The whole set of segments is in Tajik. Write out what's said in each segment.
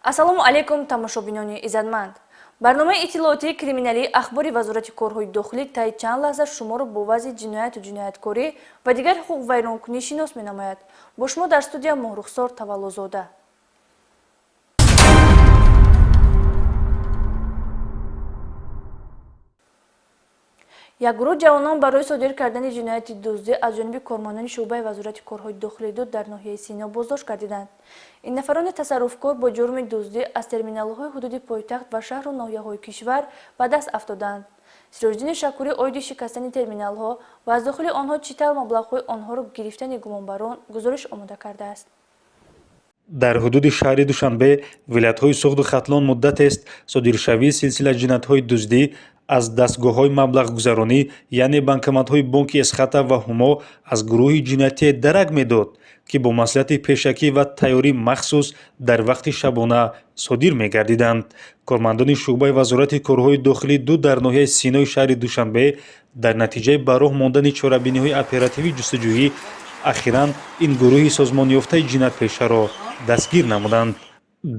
Ассалому алайкум, тамошобинони иззатманд. Барномаи иттилоотии криминалии Ахбори Вазорати корҳои дохилӣ таи чанд лаҳза шуморо бо вазъи ҷинояту ҷинояткорӣ ва дигар ҳуқуқвайронкунӣ шинос менамояд. Бо шумо дар студия Моҳрухсор Таваллозода. Як гурӯҳ ҷавонон барои содир кардани ҷинояти дуздӣ аз ҷониби кормандони шӯъбаи Вазорати корҳои дохилӣ ду дар ноҳияи Сино боздошт гардиданд. Ин нафарони тасарруфкор бо ҷурми дуздӣ аз терминалҳои ҳудуди пойтахт ва шаҳру ноҳияҳои кишвар ба даст афтоданд. Сироҷиддини Шакурӣ оиди шикастани терминалҳо ва аз дохили онҳо чӣ тавр маблағҳои онҳоро гирифтани гумонбарон гузориш омода кардааст. Дар ҳудуди шаҳри Душанбе, вилоятҳои Суғду Хатлон муддатест содиршавии силсила ҷиноятҳои дуздӣ аз дастгоҳҳои маблағгузаронӣ, яъне банкоматҳои бонки Эсхата ва Ҳумо аз гурӯҳи ҷиноятие дарак медод, ки бо маслиҳати пешакӣ ва тайёрии махсус дар вақти шабона содир мегардиданд. Кормандони шӯъбаи Вазорати корҳои дохилӣ ду дар ноҳияи Синои шаҳри Душанбе дар натиҷаи ба роҳ мондани чорабиниҳои оперативӣ ҷустуҷӯӣ ахиран ин гурӯҳи созмонёфтаи ҷиноятпешаро дастгир намуданд.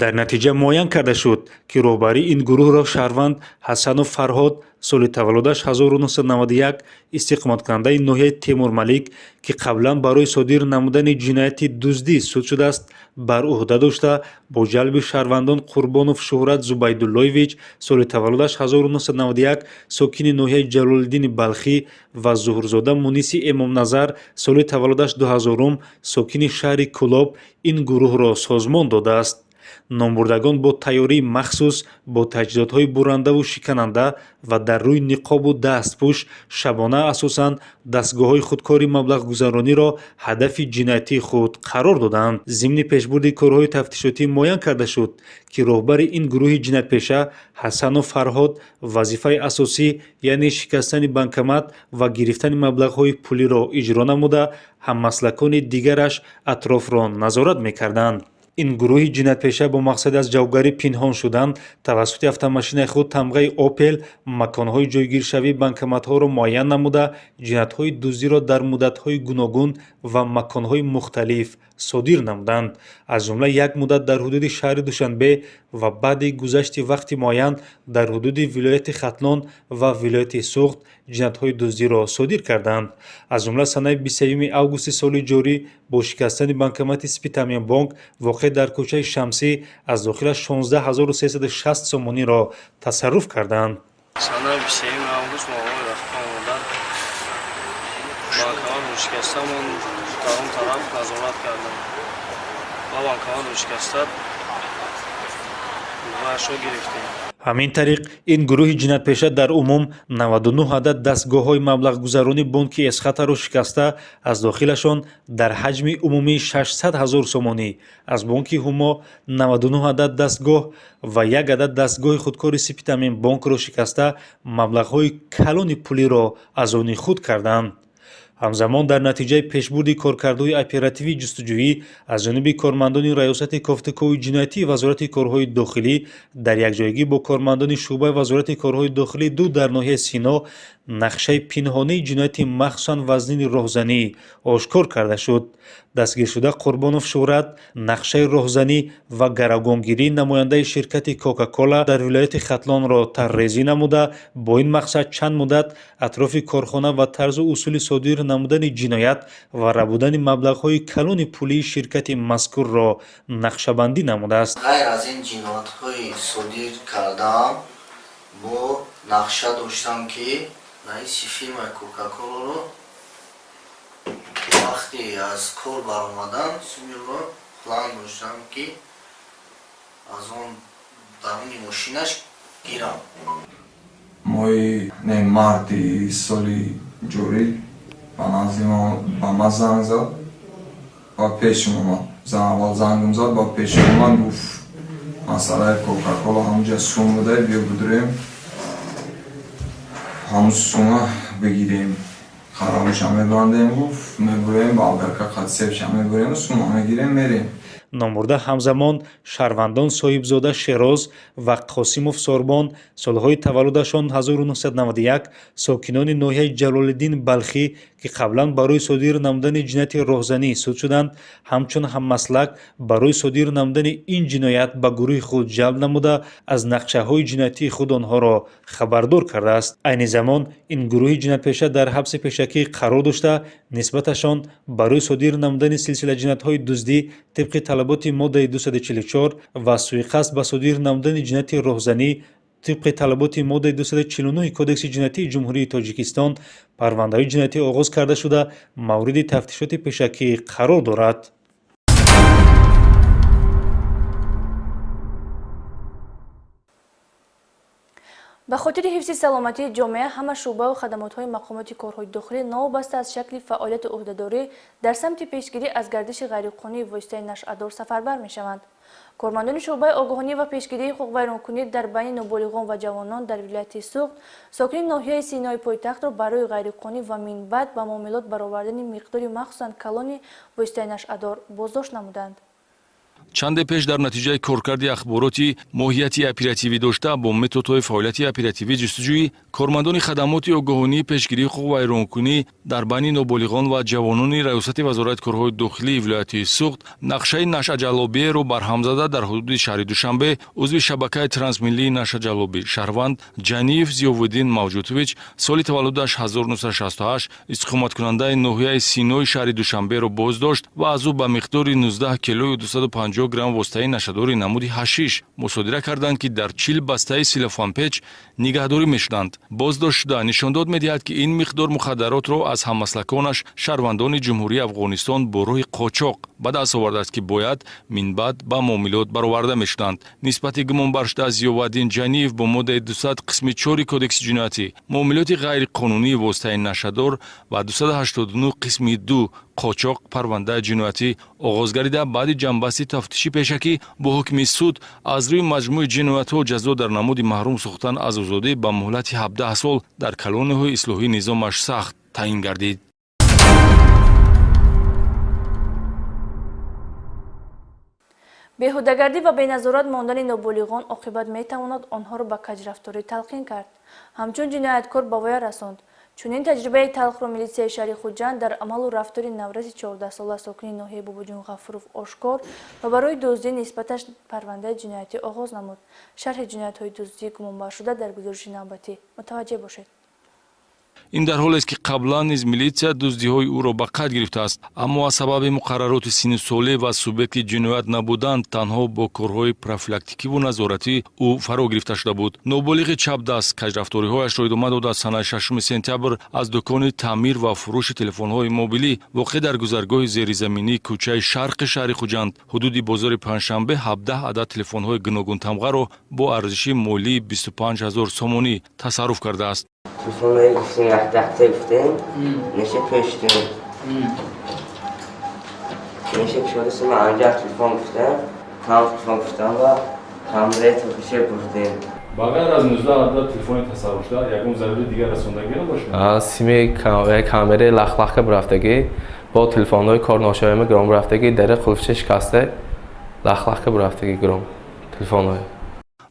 Дар натиҷа муайян карда шуд, ки роҳбарии ин гурӯҳро шаҳрванд Ҳасанов Фарҳод, соли таваллудаш 1991, истиқоматкунандаи ноҳияи Темурмалик, ки қаблан барои содир намудани ҷинояти дуздӣ суд шудааст, бар ӯҳда дошта, бо ҷалби шаҳрвандон Қурбонов Шуҳрат Зубайдуллоевич, соли таваллудаш 1991, сокини ноҳияи Ҷалолиддини Балхӣ ва Зуҳурзода Муниси Эмомназар, соли таваллудаш 2000, сокини шаҳри Кӯлоб, ин гурӯҳро созмон додааст. Номбурдагон бо тайёрии махсус, бо таҷҳизотҳои бурандаву шикананда ва дар рӯи ниқобу дастпӯш шабона асосан дастгоҳҳои худкори маблағгузарониро ҳадафи ҷиноятии худ қарор доданд. Зимни пешбурди корҳои тафтишотӣ муайян карда шуд, ки роҳбари ин гурӯҳи ҷиноятпеша Ҳасанов Фарҳод вазифаи асосӣ, яъне шикастани банкомат ва гирифтани маблағҳои пулиро иҷро намуда, ҳаммаслакони дигараш атрофро назорат мекарданд. Ин гурӯҳи ҷиноятпеша бо мақсади аз ҷавобгарӣ пинҳон шудан тавассути автомошинаи худ тамғаи Опел маконҳои ҷойгиршавии банкоматҳоро муайян намуда, ҷиноятҳои дуздиро дар муддатҳои гуногун ва маконҳои мухталиф содир намуданд. Аз ҷумла як муддат дар ҳудуди шаҳри Душанбе ва баъди гузашти вақти муайян дар ҳудуди вилояти Хатлон ва вилояти Суғд ҷиноятҳои дуздиро содир карданд. Аз ҷумла санаи 23 августи соли ҷорӣ бо шикастани банкомати Спитаменбонк, воқеъ дар кӯчаи Шамсӣ, аз дохилаш 16 360 сомониро тасарруф карданд. Санаи 23 август моҳҳои рафиқам омода банкоматро шикаста, ман дар он тараф назорат кардам ва банкоматро шикаста вашо гирифтем. Ҳамин тариқ, ин гурӯҳи ҷиноятпеша дар умум 99 адад дастгоҳҳои маблағгузаронии бонки Эсхатаро шикаста, аз дохилашон дар ҳаҷми умумии 600 ҳазор сомонӣ, аз бонки Ҳумо 99 адад дастгоҳ ва як адад дастгоҳи худкори Сипитамин бонкро шикаста, маблағҳои калони пулиро аз они худ карданд. Ҳамзамон дар натиҷаи пешбурди коркардҳои оперативии ҷустуҷӯӣ аз ҷониби кормандони Раёсати кофтукови ҷиноятии Вазорати корҳои дохилӣ дар якҷоягӣ бо кормандони шӯъбаи Вазорати корҳои дохилӣ ду дар ноҳияи Сино нақшаи пинҳонии ҷинояти махсусан вазнини роҳзанӣ ошкор карда шуд. Дастгиршуда Қурбонов Шуҳрат нақшаи роҳзанӣ ва гаравгонгирии намояндаи ширкати Кока-Кола дар вилояти Хатлонро тарҳрезӣ намуда, бо ин мақсад чанд муддат атрофи корхона ва тарзу усули содир намудани ҷиноят ва рабудани маблағҳои калони пулии ширкати мазкурро нақшабандӣ намудааст. Ғайр аз ин ҷиноятҳои содир кардаам, бо нақша доштам, ки раиси фирмаи Кока-Коларо вақте аз кор баромадан сумиро план доштам, ки аз он даруни мошинаш гирам. Моҳи не марти соли ҷорӣ ба назди ба ман занг зад ва пешим омад. Аввал зангам зад, ба пешим омад, гуфт: «Масъалаи Кока-Кола ҳамуҷа сум буда, биё бидурем, ҳамун сума бигирем, харобиша мебандем», гуфт, «мебурем, болгарка қад сепша мебурем, сума мегирем, мерем». Номбурда ҳамзамон шаҳрвандон Соҳибзода Шероз ва Қосимов Сорбон, солҳои таваллудашон 1991, сокинони ноҳияи Ҷалолиддин Балхӣ, ки қаблан барои содир намудани ҷинояти роҳзанӣ суд шуданд, ҳамчун ҳаммаслак барои содир намудани ин ҷиноят ба гурӯҳи худ ҷалб намуда, аз нақшаҳои ҷиноятии худ онҳоро хабардор кардааст. Айни замон ин гурӯҳи ҷиноятпеша дар ҳабси пешакӣ қарор дошта, нисбаташон барои содир намудани силсила ҷиноятҳои дуздӣ тибқи талаботи моддаи 244 ва суиқасд ба содир намудани ҷинояти роҳзанӣ тибқи талаботи моддаи 249 Кодекси ҷиноятии Ҷумҳурии Тоҷикистон парвандаҳои ҷиноятӣ оғоз карда шуда, мавриди тафтишоти пешакӣ қарор дорад. Ба хотири ҳифзи саломатии ҷомеа ҳама шӯъбаву хадамотҳои мақомоти корҳои дохилӣ новобаста аз шакли фаъолияту ӯҳдадорӣ дар самти пешгирӣ аз гардиши ғайриқонунии воситаи нашъадор сафарбар мешаванд. Кормандони шӯъбаи огоҳонӣ ва пешгирии ҳуқуқвайронкунӣ дар байни ноболиғон ва ҷавонон дар вилояти Суғд сокини ноҳияи Синои пойтахтро барои ғайриқонунӣ ва минбаъд ба муомилот баровардани миқдори махсусан калони воситаи нашъадор боздошт намуданд. Чанде пеш дар натиҷаи коркарди ахбороти моҳияти оперативӣ дошта бо методҳои фаъолияти оперативӣ ҷустуҷӯӣ кормандони хадамоти огоҳонии пешгирии ҳуқуқвайронкунӣ дар байни ноболиғон ва ҷавонони Раёсати Вазорати корҳои дохилии вилояти Суғд нақшаи нашъаҷаллобиеро барҳам зада, дар ҳудуди шаҳри Душанбе узви шабакаи трансмиллии нашъаҷаллобӣ шаҳрванд Ҷаниев Зиёвуддин Мавҷудович, соли таваллудаш 1968, истиқоматкунандаи ноҳияи Синои шаҳри Душанберо боздошт ва аз ӯ ба миқдори 19 килою 250 грамм воситаи нашъадори намуди ҳашиш мусодира карданд, ки дар 40 бастаи силофанпеч нигаҳдорӣ мешуданд. Боздоштшуда нишондод медиҳад, ки ин миқдор мухаддаротро аз ҳаммаслаконаш шаҳрвандони Ҷумҳурии Афғонистон бо роҳи қочоқ ба даст овардааст, ки бояд минбаъд ба муомилот бароварда мешуданд. Нисбати гумонбаршуда Зиёваддин Ҷаниев бо моддаи 200 қисми 4 Кодекси ҷиноятӣ муомилоти ғайриқонунии воситаи нашъадор ва 289 қисми 2 қочоқ парвандаи ҷиноятӣ оғоз гардида, баъди ҷамъбасти тафтиши пешакӣ бо ҳукми суд аз рӯи маҷмӯи ҷиноятҳо ҷазо дар намуди маҳрум сохтан аз озодӣ ба муҳлати 17 сол дар колониҳои ислоҳӣ низомаш сахт таъин гардид. Беҳудагардӣ ва беназорат мондани ноболиғон оқибат метавонад онҳоро ба каҷрафторӣ талқин кард, ҳамчун ҷинояткор ба воя расонд. Чунин таҷрибаи талхро милитсияи шаҳри Хуҷанд дар амалу рафтори навраси 14сола сокини ноҳияи Бобоҷон Ғафуров ошкор ва барои дуздӣ нисбаташ парвандаи ҷиноятӣ оғоз намуд. Шарҳи ҷиноятҳои дуздӣ гумонбаршуда дар гузориши навбатӣ мутаваҷҷеҳ бошед. Ин дар ҳолест, ки қаблан низ милитсия дуздиҳои ӯро ба қайд гирифтааст, аммо аз сабаби муқаррароти синну солӣ ва субъекти ҷиноят набуданд, танҳо бо корҳои профилактикиву назоратӣ ӯ фаро гирифта шуда буд. Ноболиғи чапдаст каҷрафториҳояшро идома дода, санаи 6 сентябр аз дукони таъмир ва фурӯши телефонҳои мобилӣ воқеъ дар гузаргоҳи зеризаминии кӯчаи Шарқи шаҳри Хуҷанд, ҳудуди бозори Панҷшанбе, 17 адад телефонҳои гуногунтамғаро бо арзиши молии 25 000 сомонӣ тасарруф кардааст. Телефонҳои гуфтем, як-дахта гуфтем, неше пештем. Неше кушодасем, ман анҷа телефон гуфтам, там телефон гуфтам ва камераи телефонше гуфтем. Ба ғайр аз 19 адад телефони тасарруфшуда, ягон зарари дигар расондагӣ набошад? Сими камераи лахлахка бурафтагӣ, бо телефонҳои корношояма гиром бурафтагӣ, дари қулфча шикаста, лахлахка бурафтагӣ гиром телефонҳои.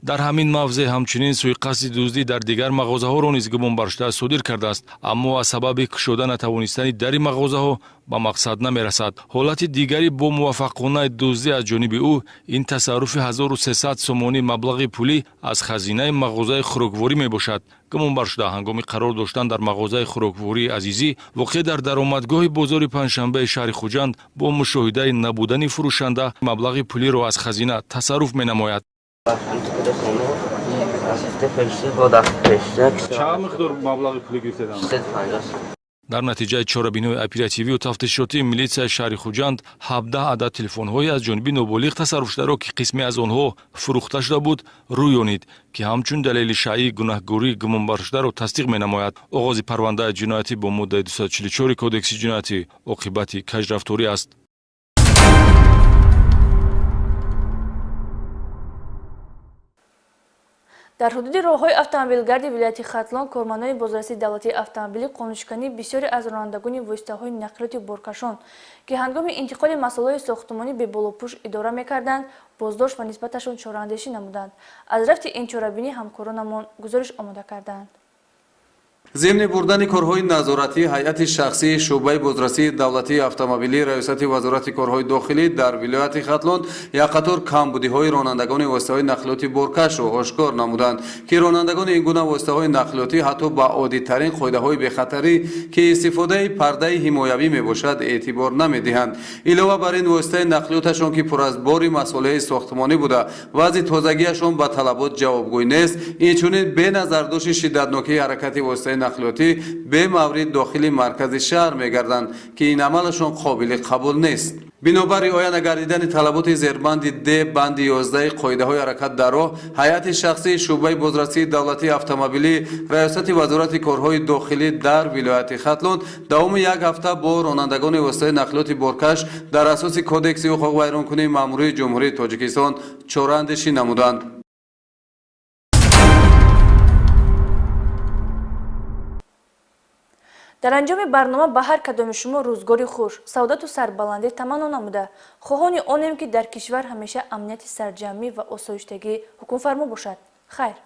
Дар ҳамин мавзеъ ҳамчунин суиқасди дуздӣ дар дигар мағозаҳоро низ гумонбаршуда содир кардааст, аммо аз сабаби кушода натавонистани дари мағозаҳо ба мақсад намерасад. Ҳолати дигари бо муваффақонаи дуздӣ аз ҷониби ӯ ин тасарруфи 1300 сомонӣ маблағи пулӣ аз хазинаи мағозаи хӯрокворӣ мебошад. Гумонбаршуда ҳангоми қарор доштан дар мағозаи хӯроквории Азизӣ воқеъ дар даромадгоҳи бозори Панҷшанбеи шаҳри Хуҷанд бо мушоҳидаи набудани фурӯшанда маблағи пулиро аз хазина тасарруф менамояд. Чанд миқдор маблағи пулӣ гирифтеданд? Дар натиҷаи чорабиниҳои оперативию тафтишотии милитсияи шаҳри Хуҷанд 17 адад телефонҳое аз ҷониби ноболиғ тасарруфшударо, ки қисме аз онҳо фурӯхта шуда буд, рӯёнид, ки ҳамчун далели шаъии гунаҳгории гумонбаршударо тасдиқ менамояд. Оғози парвандаи ҷиноятӣ бо моддаи 244 Кодекси ҷиноятӣ оқибати каҷрафторӣ аст. Дар ҳудуди роҳҳои автомобилгарди вилояти Хатлон кормандони бозрасии давлатии автомобилӣ қонуншикании бисёре аз ронандагони воситаҳои нақлиёти боркашон, ки ҳангоми интиқоли масолаҳои сохтумонӣ беболопӯш идора мекарданд, боздошт ва нисбаташон чораандешӣ намуданд. Аз рафти ин чорабинӣ ҳамкоронамон гузориш омода карданд. Зимни бурдани корҳои назоратӣ ҳайати шахсии шӯъбаи бозрасии давлатии автомобилии раёсати вазорати корҳои дохилӣ дар вилояти Хатлон як қатор камбудиҳои ронандагони воситаҳои нақлиёти боркашро ошкор намуданд, ки ронандагони ин гуна воситаҳои нақлиётӣ ҳатто ба оддитарин қоидаҳои бехатарӣ, ки истифодаи пардаи ҳимоявӣ мебошад, эътибор намедиҳанд. Илова бар ин, воситаи нақлиёташон, ки пур аз бори масолеҳи сохтмонӣ буда, вазъи тозагиашон ба талабот ҷавобгӯй нест, инчунин беназардошти шиддатнокии ҳаракати воситаи нақлиётӣ бемаврид дохили маркази шаҳр мегарданд, ки ин амалашон қобили қабул нест. Бинобар риоя нагардидани талаботи зербанди Д банди 11 қоидаҳои ҳаракат дар роҳ, ҳайати шахсии шӯъбаи бозрасии давлатии автомобилӣ раёсати вазорати корҳои дохилӣ дар вилояти Хатлон давоми як ҳафта бо ронандагони воситаи нақлиёти боркаш дар асоси Кодекси ҳуқуқвайронкунии маъмурии Ҷумҳурии Тоҷикистон чораандешӣ намуданд. Дар анҷоми барнома ба ҳар кадоми шумо рӯзгори хуш, саодату сарбаландӣ таманно намуда, хоҳони онем, ки дар кишвар ҳамеша амнияти сарҷамъӣ ва осоиштагӣ ҳукмфармо бошад. Хайр.